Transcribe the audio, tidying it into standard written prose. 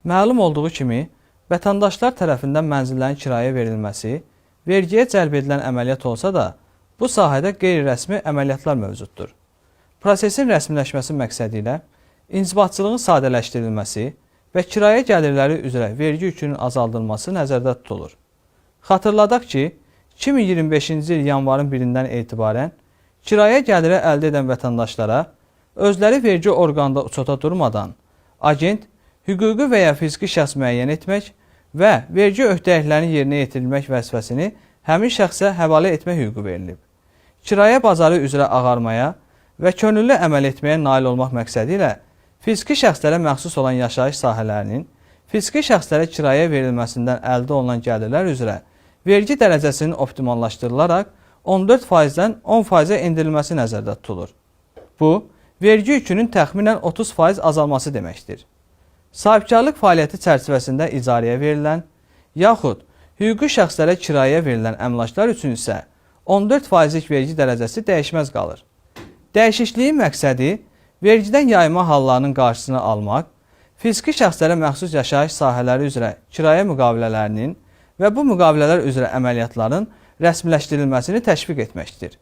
Məlum olduğu kimi, vətəndaşlar tərəfindən mənzillərin kirayə verilməsi vergiyə cəlb edilən əməliyyat olsa da, bu sahədə qeyri-rəsmi əməliyyatlar mövcuddur. Prosesin rəsmiləşməsi məqsədi ilə inzibatçılığın sadələşdirilməsi və kirayə gəlirləri üzrə vergi yükünün azaldılması nəzərdə tutulur. Xatırladaq ki, 2025-ci il yanvarın 1-dən etibarən kirayə gəliri əldə edən vətəndaşlara özləri vergi orqanında uçota durmadan agent, hüquqi və ya fiziki şəxs müəyyən etmək və vergi öhdəliklərini yerinə yetirmək vəzifəsini həmin şəxsə həvalə etmək hüququ verilib. Kirayə bazarı üzrə ağarmaya və könüllü əməl etməyə nail olmaq məqsədi ilə fiziki şəxslərə məxsus olan yaşayış sahələrinin fiziki şəxslərə kirayə verilməsindən əldə olunan gəlirlər üzrə vergi dərəcəsinin optimallaşdırılaraq 14%-dən 10%-ə endirilməsi nəzərdə tutulur. Bu, vergi yükünün təxminən 30% azalması deməkdir. Sahibkarlıq fəaliyyəti çərçivəsində icarəyə verilən yaxud hüquqi şəxslərə kirayəyə verilən əmlaklar üçün isə 14%lik vergi dərəcəsi dəyişməz qalır. Dəyişikliyin məqsədi vergidən yayınma hallarının qarşısını almaq, fiziki şəxslərə məxsus yaşayış sahələri üzrə kirayə müqavilələrinin və bu müqavilələr üzrə əməliyyatların rəsmiləşdirilməsini təşviq etməkdir.